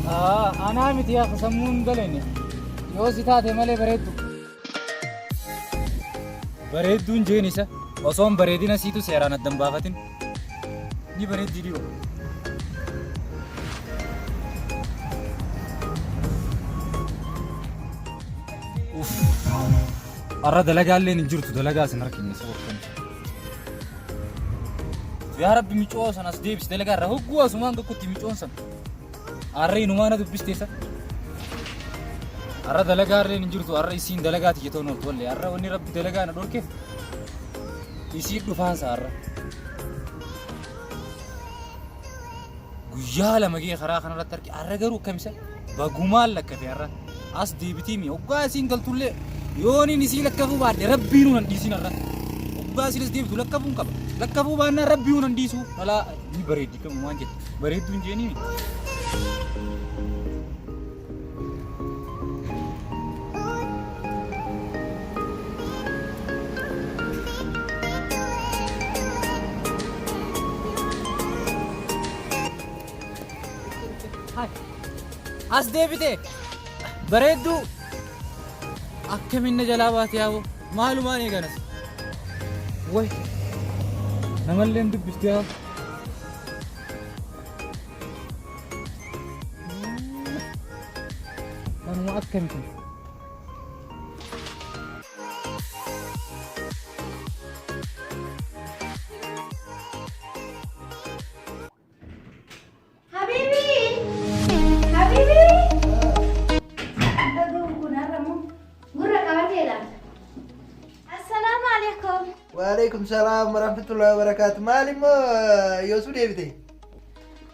Anaa miti yaa sammuun galene. Yoo si taate malee bareeddu. Bareedduun jeen isa osoon bareedina siitu seeraan addan baafatin. Ni bareeddi dhiyoo. Har'a dalagaalleen hin jirtu dalagaa isin harkinne sababtan. Yaa Rabbi micoo san as deebisi dalagaa irra hogguu asumaan tokkotti micoon san. Har'a inumaa na dubbisteessa. Har'a dalagaa illee hin jirtu har'a isiin dalagaa tiyya ta'uun ooltu wallee har'a wanni Rabbi dalagaa na dhorkeef isiin dhufaansa har'a. Guyyaa lama gee karaa kanarratti arge har'a garuu akkamisa bagumaan lakkafe har'a as deebitii mi hoggaa isiin galtullee yooniin isii lakkafuu baadhe rabbiinuu nan dhiisin har'a hoggaa isiin as deebitu lakkafuun qaba lakkafuu baannaan rabbiinuu nan dhiisuu dhalaa ni bareeddi kamu waan jettu bareedduu hin jeenii As deebite bareedduu akkamin na jalaa baate yaaboo maalumaan eeganas way namallee hin dubbifte yaaboo. Kanuma akkami kun? Habibi! Habibi! Dhaga'uun kun har'a moo gurra qabatee laata? Assalaamu alaikum. Waalaikum salaam warahmatullahi wabarakatuh. Maal immoo yoosuu deebite?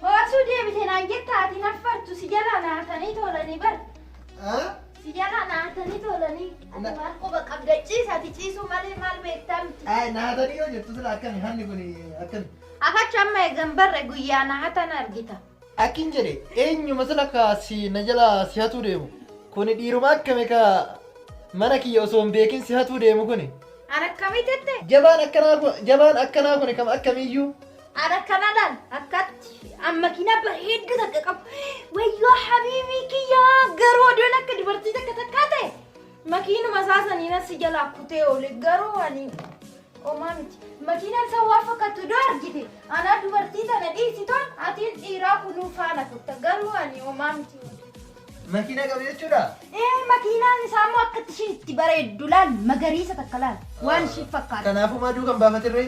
Hoosuu deebite naan jetta ati naffartu si jalaa naatanii tolanii bar. Si jalaa naatanii tolanii. Ati maal quba qabda ciisa ati ciisuu malee maal beektaa miti. Ay naatanii yoo jettu sila akkami hanni kun akkami? Akachi amma eegan barre guyyaa na hatan argita. Akkin jedhe eenyuma sila ka si na jala si hatuu deemu. Kuni dhiiruma akkami ka mana kiyya osoo hin beekin si hatuu deemu kuni. An akkamii jette? Jabaan akkanaa kun jabaan akkanaa kuni kam akkamiiyyuu? An akkana laal akkatti an makiinaa bareedduu takka qabu. Wayyoo habiibii kiyyaa garuu odoon akka dubartii takka takkaa ta'e makiinuma isaa saniin as si jalaa kutee oole garuu ani homaa miti. Makiinaan isaa waan fakkaattu odoo argite anaa dubartii tana dhiisi toon atiin dhiiraa kunuu faana kutta garuu ani homaa miti. Makiinaa qaba jechuudha? Ee makiinaan isaa immoo akkatti ishiin itti bareeddu laal magariisa takka laal waan ishii fakkaatu. Kanaafuu maa duukan baafatirree?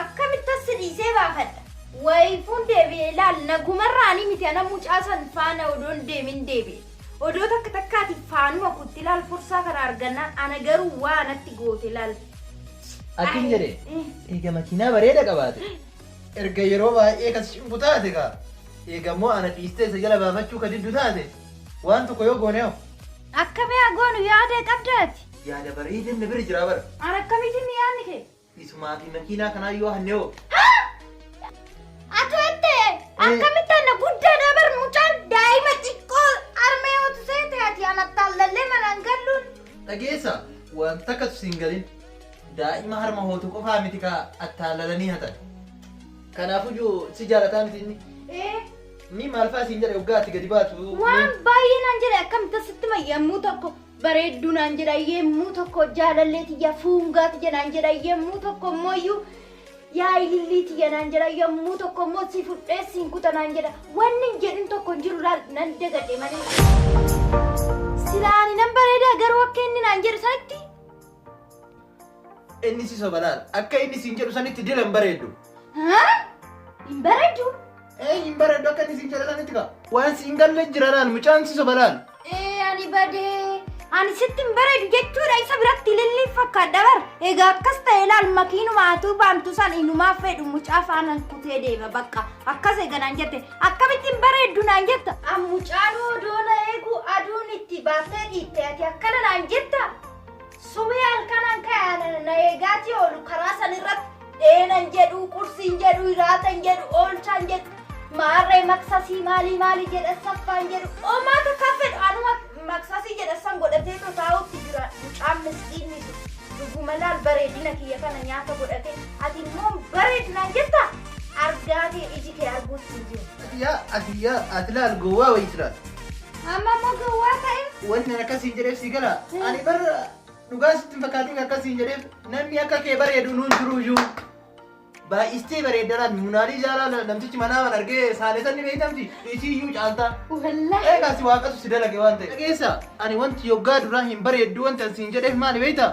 Akkamitti as si dhiisee baafadha? Wayifuun deebi'e laal nagumarraanii miti ana mucaa san faana odoon deemin deebi'e. Odoo takka takkaati faanuma kutti laal fursaa kana argannaan ana garuu waa natti goote laal. Akkin jedhe eega makiinaa bareeda qabaate. Erga yeroo baay'ee kas cimbu taate kaa eega immoo ana dhiistee isa jala baafachuu ka diddu taate waan tokko yoo goone hoo? Akkamii haa goonu yaada qabdaati? Yaada bareedan na bira jiraa bara. An akkamiitiin yaadni kee? Isumaa fi makiinaa kanaa yoo hanne hoo? Atu ette akkamitti ana guddaadha bar mucaan daa'ima xiqqoo harmee otu seete ati ana taallallee manaan galluun. Dhageessa waan takkatu siin galin. Daa'ima harma hootu qofaa miti ka attaalalanii hatan. Kanaafuu si jaalataa miti inni. Ee. Inni maal fa'aa siin jedhe hoggaa ati gadi baatu. Waan baay'ee naan jedhe akkamitti asitti ma yommuu tokko bareedduu naan jedha yemmuu tokko jaalallee tiyya fuungaa tiyya naan jedha yemmuu tokko immoo iyyuu yaa ilillii tiyya naan jedha yommuu tokko immoo si fudhee siin kuta naan jedha wanni hin jedhin tokko hin jiru laal nan dagadhe malee. Silaa ani nan bareedaa garuu akka inni naan jedhu sanitti Inni si soba laal. Akka inni siin jedhu sanitti dila hin bareeddu. Haa? Hin bareedu? Ee hin bareeddu akka inni siin jedhu sanitti kaa. Waan siin galle jira laal mucaan si soba laal. Ee ani badee. Ani sitti hin bareedu jechuudha isa biratti ililliin fakkaadha bar. Egaa akkas ta'e laal makiinuma atuu baantu san inumaa fedhu mucaa faanan kutee deema bakka. Akkas eega naan jette. Akkamitti hin bareeddu naan jetta. An mucaan odoo na eegu aduun itti baattee dhiitte ati akkana naan jetta. Subhii halkanaan ka'e ana na eegaatii oolu karaa san irratti dheenan jedhu qursiin jedhu iraatan jedhu oolchaan jedhu maarree maksasii maalii maalii jedha saffaan jedhu homaa takka fedhu anuma maksasii jedha san godhatee too taa'utti jira mucaan miskiinni sun dhuguma laal bareedina kiyya kana nyaata godhatee ati immoo bareedu naan jetta argaa kee iji kee arguutti hin jiru. Ati yaa ati Yaa ati laal gowwaa wayii silaal. Amma immoo gowwaa ta'e. Wanni ani akkasiin jedheef si gala. Ani bar dhugaa sitti hin fakkaatin akkasiin jedheef namni akka kee bareedu nuun jiru iyyuu. Baay'istee bareeddaraan munaalii jaalaa namtichi manaa man argee saalesan ni beektamti isii iyyuu caaltaa. Wallaahi. Eegaa si waaqatu si dalage waan ta'eef. Dhageessa ani wanti yoggaa duraa hin bareeddu wanti ani siin jedheef maali beektaa?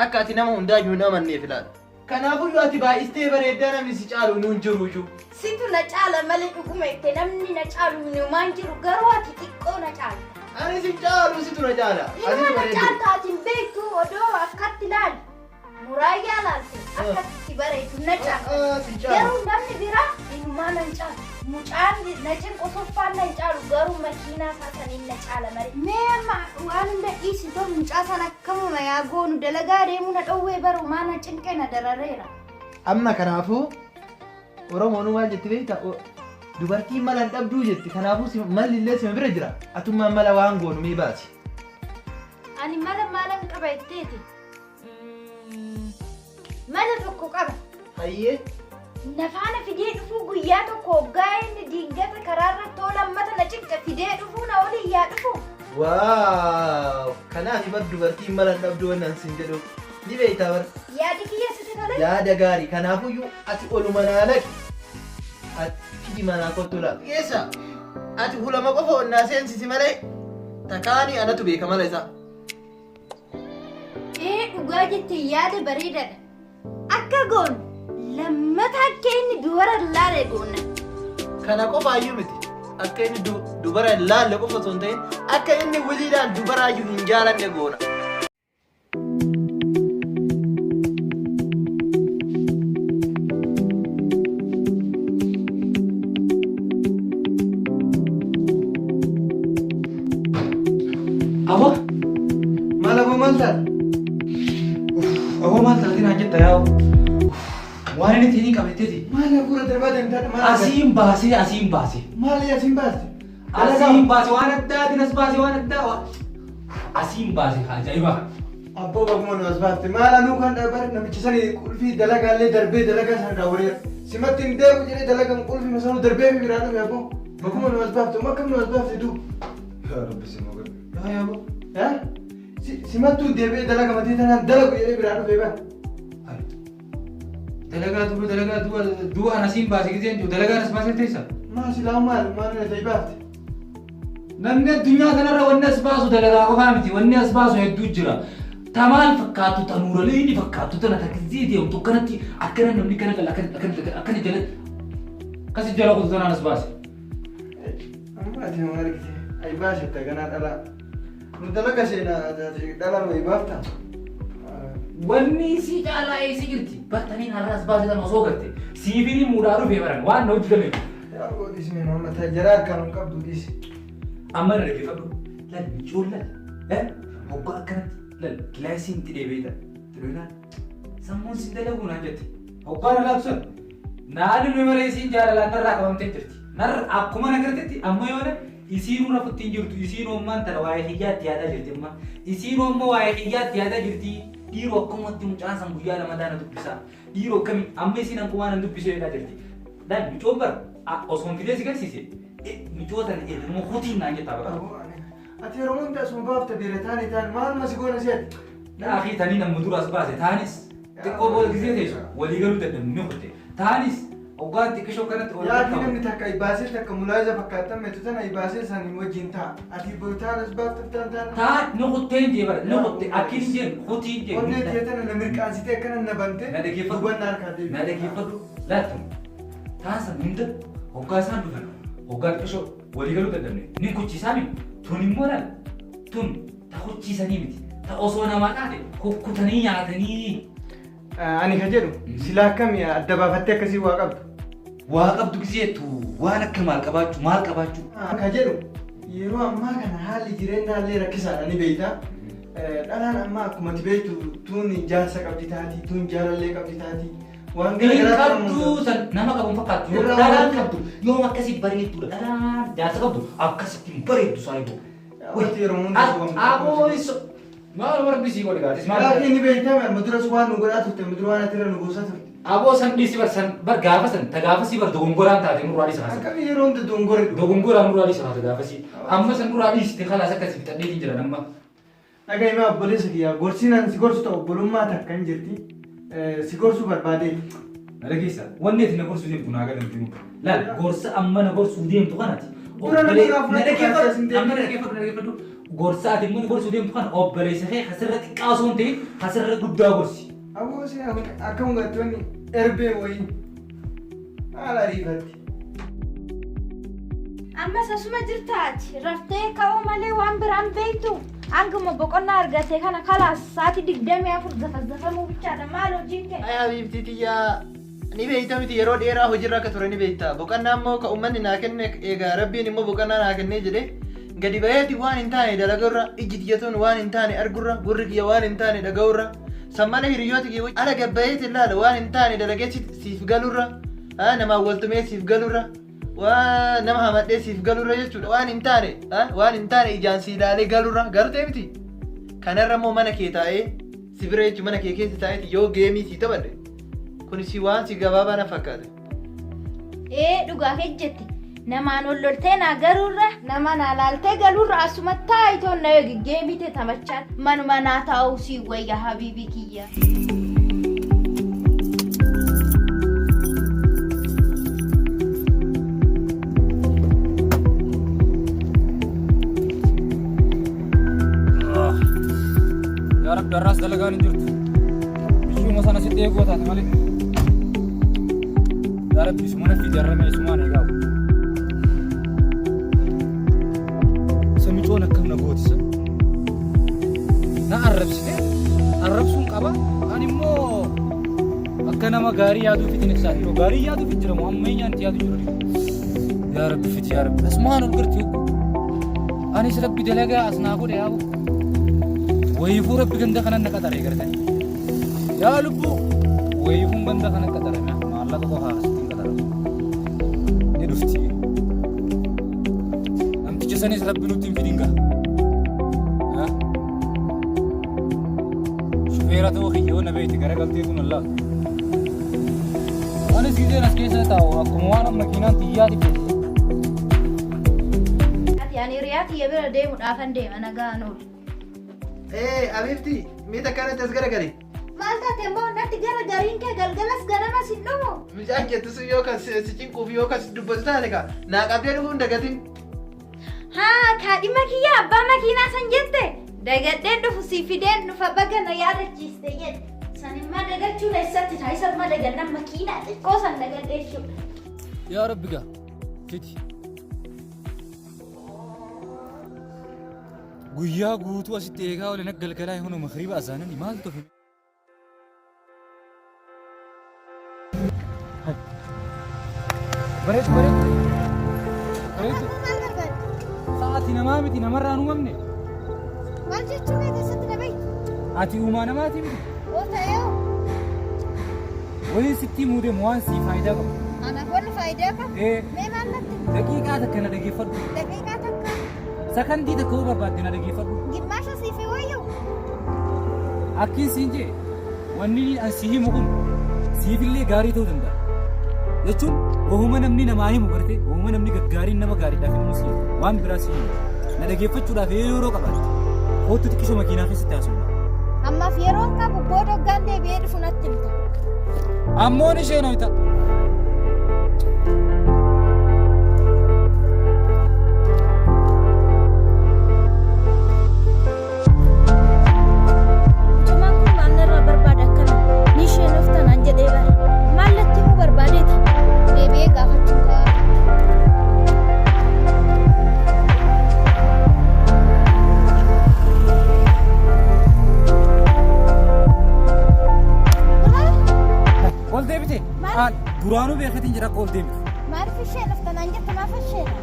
Akka ati nama hundaa iyyuu hin amanneef ilaala. Kanaafuyyuu ati baay'istee bareeddaa namni si caalu nuun jiru iyyuu. Situ na caala malee dhuguma itti namni na caalu hinumaan jiru garuu ati xiqqoo na caalta. Ani si caalu situ na caala. Inuma Ati na bareeddu. caalta ati hin beektu odoo akkatti ilaali. Muraayyaa laalte akkatti si bareedu na caalta. Ah, si caalu. Garuu namni biraa hinumaan na hin caalu. Mucaan na cinqu soffaan na hin caalu garuu makiinaa isaa saniin na caala malee. Mee amma waan hunda dhiisi too mucaa sana akkamuma yaa goonu dalagaa deemuu na dhowwee baru maa na cinqee na darareera. Amma kanaafuu Oromoon maal jetti beektaa? Dubartiin mala hin dhabduu jetti. Kanaafuu malli illee sima bira jira. Atummaan mala waan goonu mee baasi. Ani mala maalan qaba jetteeti. Mala tokko qaba. Hayyee. Nafaana fidee dhufuu guyyaa tokko hoggaa inni diingata karaarra tola mata na cinqa fidee dhufuu na waliin yaa dhufu. Waaw! Kanaaf bar dubartiin mala hin dhabduu wannan sin jedhu. Ni beektaa bar. Yaadi kiyya sitti tole? Yaada gaarii. Kanaafuyyuu ati oluma naa naqi. Ati fidi manaa kottu laal. Keessa ati hulama qofa onnaa seensisi malee takaanii anatu beeka mala isaa. Ee dhugaa jette yaada bareedaadha. Akka goonu lammata akka inni dubara hin laale goona. Kana qofaayyuu miti. Akka inni dubara hin laalle qofa osoo hin ta'in akka inni wiliidhaan dubaraayyuu hin jaalanne goona. Aboo Maal aboo maal taate? Aboo maal taatee naan jetta yaa'u. Waan inni ittiin qabatteeti. Maal hafuura darbaa deemtaa maal? Asiin baasee asiin baasee. Maal asiin baaste? Asiin baasee waan addaatiin as baasee waan addaa. Asiin baasee ajaa'ibaa. Abboo baguma nu as baafte. Maal anuu kan bar namicha sani qulfii dalagaallee darbee dalagaa sana daawwareera. Simatti hin deemu jedhee dalagaan qulfii masanuu darbee fi biraa dhufe abboo. Baguma nu as baafte. Amma akkam nu as baafte duu? Yaa Rabbi si magan. Yaa yaa abboo. Yaa? Simattuu deebi'ee dalaga matii tanaan dalagu jedhee biraa dhufe bar. Dalagaa duuba dalagaa duuba duuba an asiin baase giseen jiru dalagaan as baasee teessa. Maal silaa maal maal na ta'e baafte? Namni addunyaa kanarra wanni as baasu dalagaa qofaa miti wanni as baasu hedduu jira. Ta maal fakkaattu ta nuuraleeyni fakkaattu tana ta gizee deemtu akkanatti akkana namni kana gala akkana akkana akkana jala akkasi jala kutu tanaan as baase. Amma ati nama argite. Ay baasetta ganaa dhalaa. Nu dalaga seenaa dhala nu baafta. Wanni isii caalaa eessa jirti? Bartaniin har'a as baase tana osoo garte. Siifiin muudhaa dhufee baran waan na hojjetame. Yaa godhis mee nama ta jara harkaan hin qabdu dhiisi. Amma na dhaggeeffadhu. Lal micoon lal. Hoggaa akkanatti lal kilaasiin itti deebi'ee ta'a. Sammuun si dalaguu naan jette. Hoggaa na laatu sana. Naani nu malee isiin jaalalaan narraa qabamtee jirti. Narra akkuma na gartetti amma yoona isiinuu rafutti hin jirtu. Isiinuu ammaan tana waa'ee kiyyaatti yaadaa jirti amma. Isiinuu amma waa'ee kiyyaatti yaadaa jirti. Dhiiroo akkamatti mucaan san guyyaa lamataa na dubbisaa. Dhiiroo akkamii amma isiin hanqumaa nan dubbisee jedhaa jirti. Dhaan micoon bara osoo hin fidee si garsiise micoo tana ilmoo kutiin naan jettaa bara. Ati yeroo hunda asuma baafta beera taane taane maaluma si goona si ati. Akii tanii namni dura as baase taanis xiqqoo booda gisee teessu walii galuu dadhabnu ni kutte. Taanis hoggaan xiqqishoo kanatti ol Yaadni namni takka ibaasee takka mulaaza fakkaatan meetu tana ibaasee sanii wajjin ta'a. Ati boru taan as baafta taan taan. Taan ni kutteen jee bara ni kutte akkiin jeen kutiin jee. Onnee tee tana na mirqaansitee akkana na bante. Na dhaggeeffadhu. Hubannaa harkaa deebi. Na dhaggeeffadhu laattu. Taan san hunda hoggaa isaan dhufan hoggaa xiqqishoo walii galuu dadhabne ni kuchiisaa miti. Tun immoo laal tun ta kuchiisanii miti. Ta osoo namaa taate kukkutanii nyaatanii. Ani ka jedhu silaa akkami adda baafattee akkasii waa qabdu. Waa qabdu giseetu waan akka maal qabaachuu maal qabaachuu. Ka jedhu yeroo ammaa kana haalli jireenyaa illee rakkisaadha ni beekta. Dhalaan ammaa akkuma ati beektu tun jaarsa qabdi taati tun jaalallee qabdi taati. Waan gara Hin garaatu qabdu san nama qabu hin fakkaattu. Yoo Irraa dhalaan waan- qabdu yoom akkasii bareeddudha. Dhalaan jaarsa qabdu akkasitti hin bareeddu saayibu. Wanti yeroo hunda waan Aboo iso maal warri sii godhe gaatis maal. Laakiin ni beektaa amma duras waan nu godhaa turte amma dura waan ati irra nu buusaa turte. Aboo san dhiisi bar san bar gaafa san ta gaafa si bar dogongoraan taate nurraa dhiisa haasa. Akkami yeroo hunda dogongorri dhufu. Dogongoraan nurraa dhiisa haasa gaafa si. Amma san nurraa dhiisite kalaas akkasi fixadheetiin jira amma. Dhaga'i mee obboleessa kiyya gorsiin ani si gorsu ta'u obbolummaa takka hin jirti. Si gorsuu barbaadeeti. Na dhageessa wanni ati na gorsuu deemtu naa galan jiru. Laal gorsa amma na gorsuu deemtu kanati. Dura na duraa Na fudhachuu dhaggeeffadhu kaasee sin amma na deemte. dhaggeeffadhu na dhaggeeffadhu. Gorsa ati immoo na gorsuu deemtu kana obboleessa kee kasirra xiqqaa osoo hin ta'in kasirra guddaa gorsi. Aboo si akkam gartoonni erbee wayii maal ariifatti. Ammas asuma jirta ati raftee ka'uu malee waan biraan beektu. Hanguma boqonnaa argate kana kalaas sa'aatii 24 zafazafamuu bichaadha maal hojiin kee? Ay habiibtii tiyyaa ni beeyta miti yeroo dheeraa hojiirra akka ture ni beeyta. Boqonnaa immoo ka uummanni naa kenne egaa rabbiin immoo boqonnaa naa kennee jedhee gadi baheeti waan hin taane dalagurra ijji tiyyatuun waan hin taane argurra gurri kiyya waan hin taane dhaga'urra san malee hiriyoota kiyya ala gabbaheeti ilaala waan hin taane dalagee siif galurra namaan waltumee siif galurra waan nama hamadhee siif galurra jechuudha waan hin taane waan hin taane ijaan si ilaalee galurra gartee miti kanarra immoo mana kee taa'ee si bira jechuun mana kee keessa taa'eeti yoo geemii si taphadhe kun si waan si gabaabaa na fakkaate. Ee dhugaa kee jette. Namaan ol loltee naa galuurra nama naa laaltee galuurra asuma taa'itoon na eegi geemii ta'e taphachaan manuma naa taa'uu sii wayya habiibii kiyya. Yaa Rabbi har'aas dalagaan hin jirtu. Bishuma sana sitti eeguu taate malee. Yaa Rabbi sumana fi jarramee sumaan eegaa. Samicoon akkam na gootisa. Na arrabsite arrabsuun qaba. Ani immoo akka nama gaarii yaaduuf itti ibsaa jiru. Gaarii yaaduuf jira moo ammayyaan itti yaadu jiru. Yaa Rabbi fiti yaa Rabbi. Asumaan ol garti. Anis Rabbi dalagaa as naa godhe yaa Wayiifuu Rabbi ganda kanan na qaxare gartanii. Yaa lubbuu wayiifuun ganda kana qaxarame maallaqa qofaa asitti hin qaxaramu. Ni dhufti. Namticha sanis Rabbi nutti hin fidin gaa. Shufeera ta'uu kiyya yoo na beekte garagaltee kun allaa. Anis gizeen as keessa taa'u akkuma waan makiinaan xiyyaati feeti. Ati ani hiriyaa tiyya bira deemuudhaafan deema nagaan oolu. Ee Abiifti mee takka natti as garagali. Maal taate immoo natti gara gariin kee galgalas ganamas hin dhumu. Mucaan jettu sun yoo kan si cinquuf yoo kan si dubbatu taate kaa naa qabdee dhufuu hin dagatin. Haa kaadhima kiyya abbaa makiinaa san jette dagadheen dhufu si fideen dhufa baga na yaadachiiste jedhe. San immoo dagachuun eessatti ta'a isa immoo dagannan makiinaa xiqqoo san dagadhee jechuudha. Yaa Rabbi gaa fiti. Guyyaa guutuu asitti eegaa oolan akka galgalaa hunu makriiba azaanani maal tufe. Bareedu bareedu. Bareedu. Sa'aati namaa miti namarraa hin uumamne. Maal jechuu kee keessatti na beektu? Ati uumaa namaati miti. Oo ta'ee Waliin sitti himuu deemu waan sii faayidaa qabu. Anaaf wanni faayidaa qabu. Ee Mee maal natti? daqiiqaa takka na dhageeffadhu. Daqiiqaa takka Sakandii takka yoo barbaadde na dhageeffadhu. gimmaasha siif wayyu. Akkiin siin jee wanni an si himu kun siifillee gaarii ta'uu danda'a. Jechuun wahuma namni namaa himu gartee wahuma namni gaggaariin nama gaariidhaaf himu si waan biraa si himu. Na dhageeffachuudhaaf yeroo qabaatte kootu xiqqishoo makiinaa keessatti haasofna. Ammaaf yeroon qabu booda hoggaan deebi'ee dhufu natti himta. Ammoon isheen hoyta. Mucummaan kun maal narraa barbaada akkana? Ni isheen of tanaan jedhee bara. Maal natti himuu barbaadeeti? Deebi'ee gaafachuun ka'a. Ol deebite. Maal? Duraanuu beeketiin jira akka ol deebitu. Maaliif isheen of tanaan jette maaf isheena?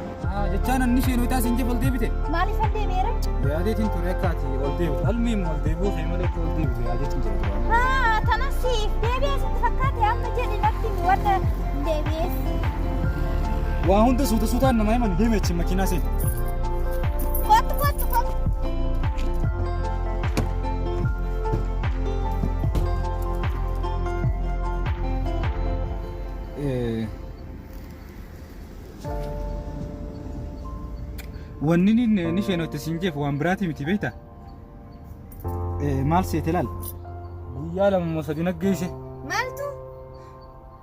Jechaan anni isheen hoytaa siin jeef ol deebite. Maaliif an deebi'eera? Yaadeetiin ture akka ati ol deebitu. Almiin ol deebi'uu kee malee akka ol deebitu yaadeetiin jira duraanuu. Haa tana siif deebi'ee sitti fakkaate amma jedhi natti himi wanna deebi'eef. Waa hunda suuta suutaan nama himan deeme achi makiinaa seeni. Kottu kottu kottu. Wanni ni sheenotte siin jeef waan biraati miti beektaa? Maal seete laal? Guyyaa lama moo sadi naggeesse. Maaltu?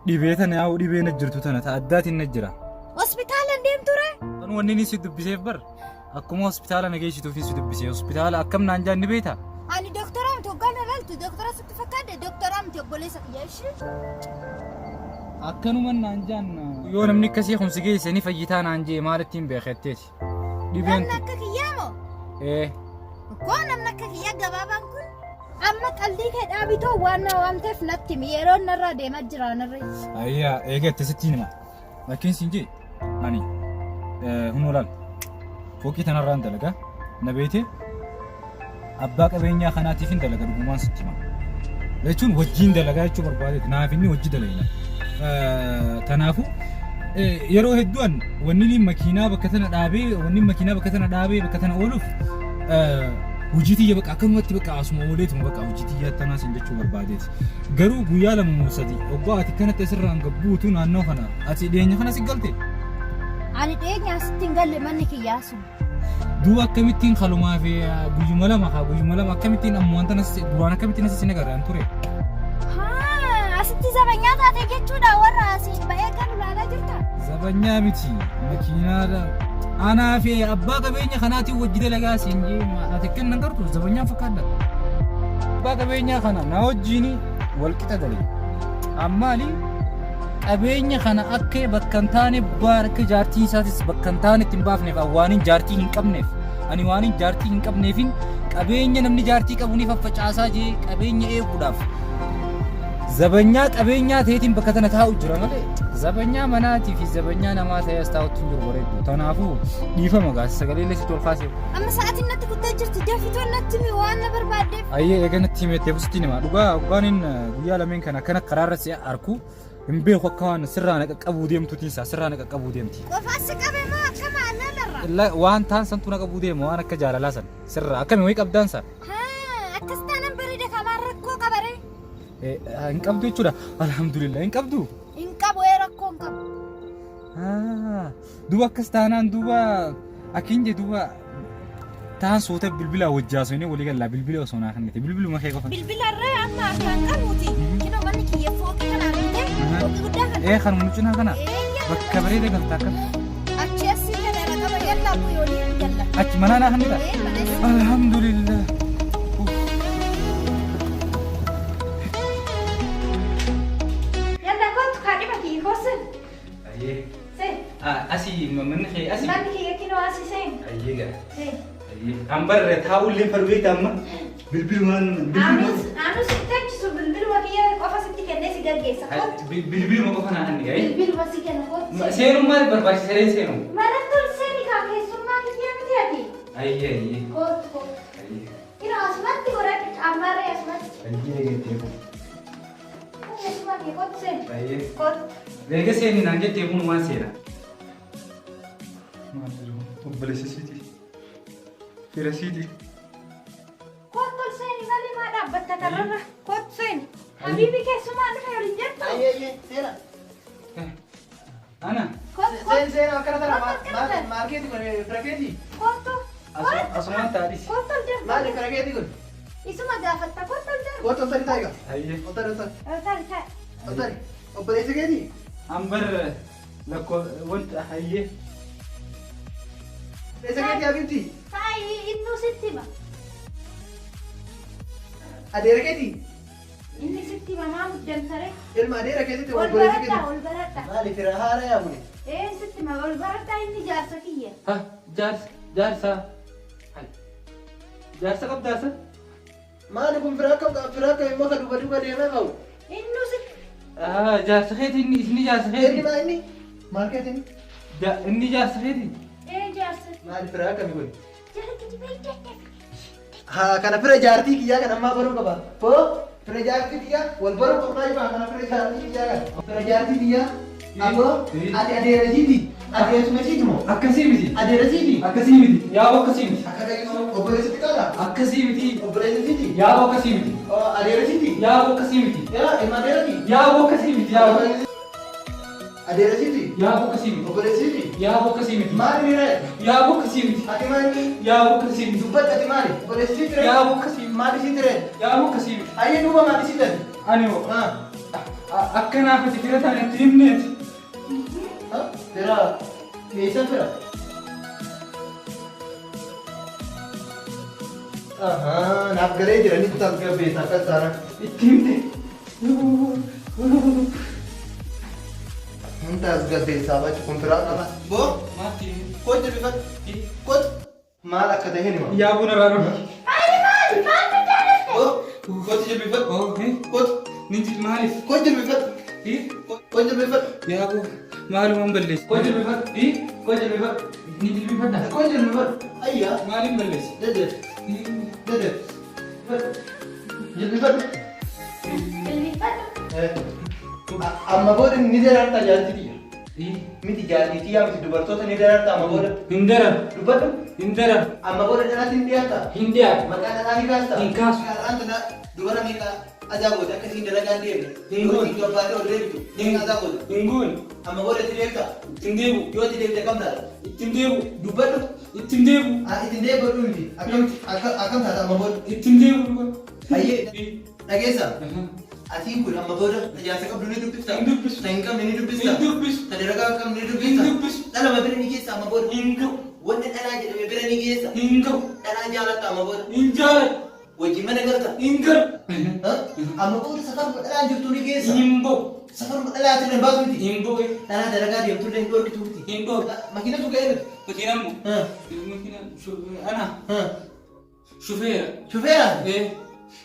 Dhibee tana yaa'u dhibee na jirtu tana ta addaatiin na jira. Hospitaala hin deemtu ree? Kan wanni inni si dubbiseef bar akkuma hospitaala na geessituuf si dubbise hospitaala akkam naan jaan ni beektaa? Ani doktora miti hoggaa na laaltu doktora sitti fakkaadde doktora miti obboleessa kiyya ishee. Akkanuma naan jaan yoo namni akkasii kun si geesse ni fayyitaa naan jee maal ittiin beeketteeti. Dhibeen Namni akka kiyyaa moo? ee Koo namni akka kiyyaa gabaabaan kun amma qaldii kee dhaabitoo waan na waamteef natti himi yeroo narraa deemaa jira narra. Ayyaa eegatte sitti hima. Lakkiin siin jee ani hunoo laal fooqii tanarraan dalagaa na beeyte abbaa qabeenyaa kanaatiif hin dalaga dhugumaan sitti hima. Jechuun wajjiin dalagaa jechuu barbaadeeti naaf inni wajji dalagna. Kanaafuu yeroo hedduu an wanni inni makiinaa bakka tana dhaabee wanni makiinaa bakka tana dhaabee bakka tana ooluuf hojii tiyya bakka akkanumatti bakka asuma ooleetuma bakka hojii tiyya tanaa sin jechuu barbaadeeti. Garuu guyyaa lama moo sadi oggaa ati kanatti asirraan gabbuutu naannoo kana ati dhiyeenya kana si galte. Ani dhiyeenya asitti hin galle manni kiyyaa sun. Duuba akkamittiin kalumaa fi guyyuma lama kaa guyyuma lama akkamittiin amma wanta nas duraan akkamittiin as isin agarraan ture. Haa asitti zabanyaa taate jechuudha warra asiin ba'ee galu laalaa jirta. Zabanyaa miti makiinaadha. Anaa fi abbaa qabeenya kanaatiin wajji dalagaa siin jee ati kennan gartu zabanyaan fakkaadha. Abbaa qabeenyaa kana na wajjiin wal qixa dalee. Ammaali qabeenya kana akka bakka hin taane baan akka jaartiin isaatis bakka hin taanetti hin baafneef ani waanin jaartii hin qabneef ani waanin jaartii hin qabneefin qabeenya namni jaartii qabu ni faffacaasaa jee qabeenya eeguudhaaf zabanyaa qabeenyaa ta'eetiin bakka tana taa'u jira malee zabanyaa manaatii fi zabanyaa namaa ta'ee as taa'utti hin jiru bareeddu. Kanaafuu dhiifama gaas sagalee illee sitti ol kaasee. Amma sa'aatiin natti guddee jirti dafitoo natti himi waan na barbaaddeef. Ayyee eega natti himettee sitti hima dhugaa dhugaan guyyaa lameen kana akkana karaarra si arku hin beeku akka waan sirraa na qaqqabuu deemtuutiin isaa sirraa na qaqqabuu deemti. Qofaa si qabe moo akkama allalarra? Waan taan santu na qabuu deema waan akka jaalalaa san sirraa akkami wayii qabdaan sa. Haa akkas taanaan bareeda kamaan rakkoo qabaree. Hin qabdu jechuudha alhamdulillah hin qabdu. Hin qabu ee rakkoo hin qabu. Duuba akkas taanaan duuba akkin je duuba taan suuta bilbila wajji haasofnee walii gallaa bilbila osoo naa kennite bilbiluma kee qofa. Bilbila irraa amma harkaan qabuuti. Kinoo manni kiyya fooqii kana argite fooqii guddaa kana. Ee kanuma cinaa kana Eeyya. bakka bareeda galta akka Achi asii kana irra qaba yallaa bu'ee olii galla. achi manaa naa kennita. Ee mana isii. Alhamdulillah. Yalla kootu kaadhima kiyya koosin. Ayyee. Seen. Asii manni kee asii. Manni kiyya kinoo asii seen. Ayyee gaa. Seen. Ayyee. An barre taa'ullee farbeeta amma bilbilumaan bilbiluma. Anus sitti teechisu bilbiluma kiyya qofa sitti kennee si gaggeessa kootu. Bilbiluma qofa naa hanni gaa'ee. Bilbiluma si kenna kootu. Seenuun maaliif barbaachisa ree seenu? Manatti ol seeni kaa keessummaa kiyya miti ati. Ayyee ayyee. Kootu kootu. Ayyee. Kinoo asumatti godhadhu caammaarree asumatti. Ayyee geettee kun. Keessummaa kiyya kootu seeni. Ayyee. Kootu. Erga seeni naan jettee kun waan seena. Maal jiru obboleessa siiti. Fira siiti. Kootu ol seeni malee maa dhaabbatta karrarra. Kootu seeni. Habiibi keessummaa dhufe waliin jettu. Ayyee ayyee seena. Ana. Kootu Seen kootu. seena akkana tana Kootu akkana tana. maal keeti kun fira keeti? Kootu. Asumaan taadhis. Kootu ol darbu. Maali fira keeti kun? Isuma gaafatta kootu ol darbu. Kootu ol tari taayiga. Ayyee. Ol tari ol tari. Ol tari taa'i. Ol tari. Obboleessa keeti? Ambar lakkoo wanta ayyee. Obboleessa keeti Habiibti? Taa'i innuu sitti hima. Adeera keeti? Inni sitti hima maa muddamtare? Ilma adeera keetitti Ol obboleessa baradhaa keeti? ol baradhaa. Maali fira haara yaa kuni? Ee sitti hima ol baradhaa inni jaarsa kiyya. Ha jaarsa jaarsa. Jaarsa qabdaasa? Maali kun fira akkam fira akkam immoo ka duuba duuba deemee qabu? Innuu sitti. Jaarsa keeti inni inni jaarsa Inni keeti. maa inni? Maal keeti inni? Inni jaarsa keeti. Ee jaarsa. Maali fira akkami kun? Jala gadi bahii dadhabe. Haa kana fira jaartii kiyyaa kan ammaa baruu qaba. Boo fira jaartii kiyyaa wal baruu qabnaa jibaa kana fira jaartii kiyyaa kan. Fira jaartii kiyyaa. Aboo ati adeera siiti. Ati eessuma siiti moo? Akkasii miti. Adeera siiti. Akkasii miti. Yaaboo akkasii miti. Akka dhageessu obboleessi xiqqaadha. Akkasii miti. Obboleessi siiti. Yaaboo akkasii miti. Adeera siiti. Yaaboo akkasii miti. Yaa ilma adeerati. Yaaboo akkasii miti. Yaaboo. Adeera siiti? Yaaboo akkasii miti. Obboleessa siiti? Yaaboo akkasii miti. Maali miira? Yaaboo akkasii miti. Ati maali? Yaaboo akkasii miti. Dubbadhu ati maali? Obboleessa siiti ree? Yaaboo akkasii miti. Maali siiti ree? Yaaboo akkasii miti. Ayyee duuba maali siiti ati? Ani hoo akka naaf ati fira taane itti himneeti. Fira eessa fira? Ahaa, naaf galee jira ni tasgabbeessa akkas taana. Itti himte. Hin tasgabbeessaa bachi kun firaa qaba. Boo, Maatti. koo jilbifadhu. Kootu. Maal akka ta'e hima. Yaaboo narraa dhufe. Ayi maali? Maaltu jaalladhe? Boo, kootu jilbifadhu. Kootu. Ninti maaliif? Koo jilbifadhu. Koo jilbifadhu. Yaaboo maalumaan balleessi? Koo jilbifadhu. Koo jilbifadhu. Ni jilbifadha. Koo jilbifadhu. Ayyaa. Maaliin balleessi? Deddeef. Deddeef. Jilbifadhu. Jilbifadhu. Amma booda ni daraarta jaartii tiyya. Miti jaartii tiyyaa miti dubartoota ni daraarta amma booda. Hin daran. Dubbadhu. Hin daran. Amma booda dhalaatti ni dhiyaatta. Hin dhiyaatu. Maqaa dhalaa ni kaasta. Hin kaasu. Karaan tana dubara meeqa ajaa goote akka isiin dalagaa hin deemne. Hin Yoo goone. isiin gabbaatee ol deebitu meeqa ajaa goote. Hin goone. Amma booda itti deebita. Ittiin deebi'u. Yoo itti deebite kam taata? Ittiin deebi'u. Dubbadhu. Ittiin deebi'u. Ah, ittiin deebi'u miti. Akkam akkam taata amma booda? Ittiin deebi'u. Hayyee dhageessa. Atiin kun amma booda tajaajila qabdu ni dubbifta. Hin dubbisu. Ta hin qabne ni dubbista. Hin dubbisu. Ta dalagaa hin qabne ni dubbista. Hin dubbisu. Dhalama bira ni geessa amma booda. Hin ga'u. Wanni dhalaa jedhame bira ni geessa. Hin ga'u. Dhalaa jaalatta amma booda. Hin jaaladhu. Wajjin mana galta. Hin galu. Amma booda safaruma dhalaan jirtu ni geessa. Hin ba'u. Safaruma dhalaatiin hin baasu miti. Hin ba'u. Dhalaa dalagaa deemtullee hin dhorkitu miti. Hin dhorku. Makiinatu ga'ee miti. Makiinaan moo? Makiinaan ana shufeera. Shufeera? Ee.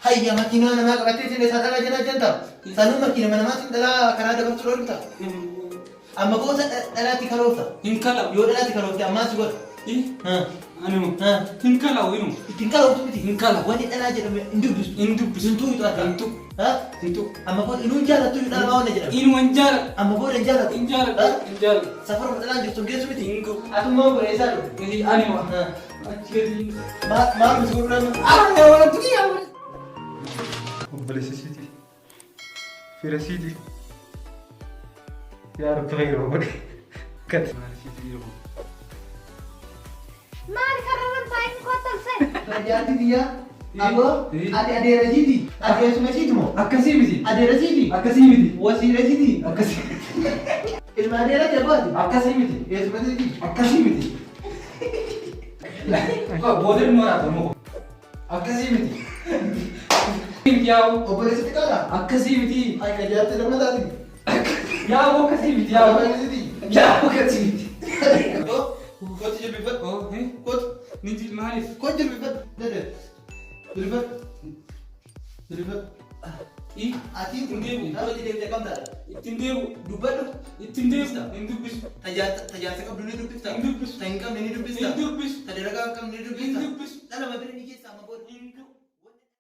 Hayya makiinaa namaa qabattee isin isaa dhalaa jalaa jenta. Sanuu makiinama namaatiin dhalaa karaa dabarsuu dhorkita. Amma booda dhalaatti karoofta. Hin kala'u. Yoo dhalaatti karoofte ammaa si godha. Ani moo? Hin kala'u inuma. Ittiin karooftu miti. Hin kala'u. Wanni dhalaa jedhame hin dubbistu. Hin dubbisu. Hin tuuyitu akka. Hin tuqu. Hin tuqu. Amma booda inuu hin jaalattu iyyuu dhalaa waan jedhame. Inuma hin jaaladhu. Amma booda hin jaalattu. Hin jaaladhu. Hin jaaladhu. Safaruma dhalaan jirtu hin geessu miti. Hin ga'u. Atummaa obboleessaa dhufu. Ani moo? Achi gadi. Maal miti godhu Obboleessa siiti. Fira siiti. Yaa Rabbi khayra godhe. Kat. Maal siiti yeroo? Maali karra taa'in kottalse? Jaartii tiyyaa. Aboo ati adeera siiti. Ati eessuma siiti moo? Akkasii miti. Adeera siiti. Akkasii miti. Wasiila siiti. Akkasii. Ilma adeera ti abboo ati. Akkasii miti. Eessuma siiti. Akkasii miti. Booda immoo raata moo? Akkasii miti. Yaa'u. Obboleessi xiqqaadha. Akkasii miti. Ay ka jaartii lammataati. Yaa'u akkasii miti. Yaa'u. Obboleessi. Yaa'u akkasii miti. Kootu jilbifadhu. Kootu. Ninti maaliif? Kootu jilbifadhu. Dede. Jilbifadhu. Jilbifadhu. Atiin kun Kootu deemte kam taata? Ittiin deebi'u. Dubbadhu. Ittiin deebi'u. Hin dubbisu. Tajaajila qabdu ni dubbista. Hin dubbisu. Ta hin qabne ni dubbista. Hin dubbisu. Ta dalagaa hin qabne ni dubbista. Hin dubbisu. Dhalama bira ni geessa.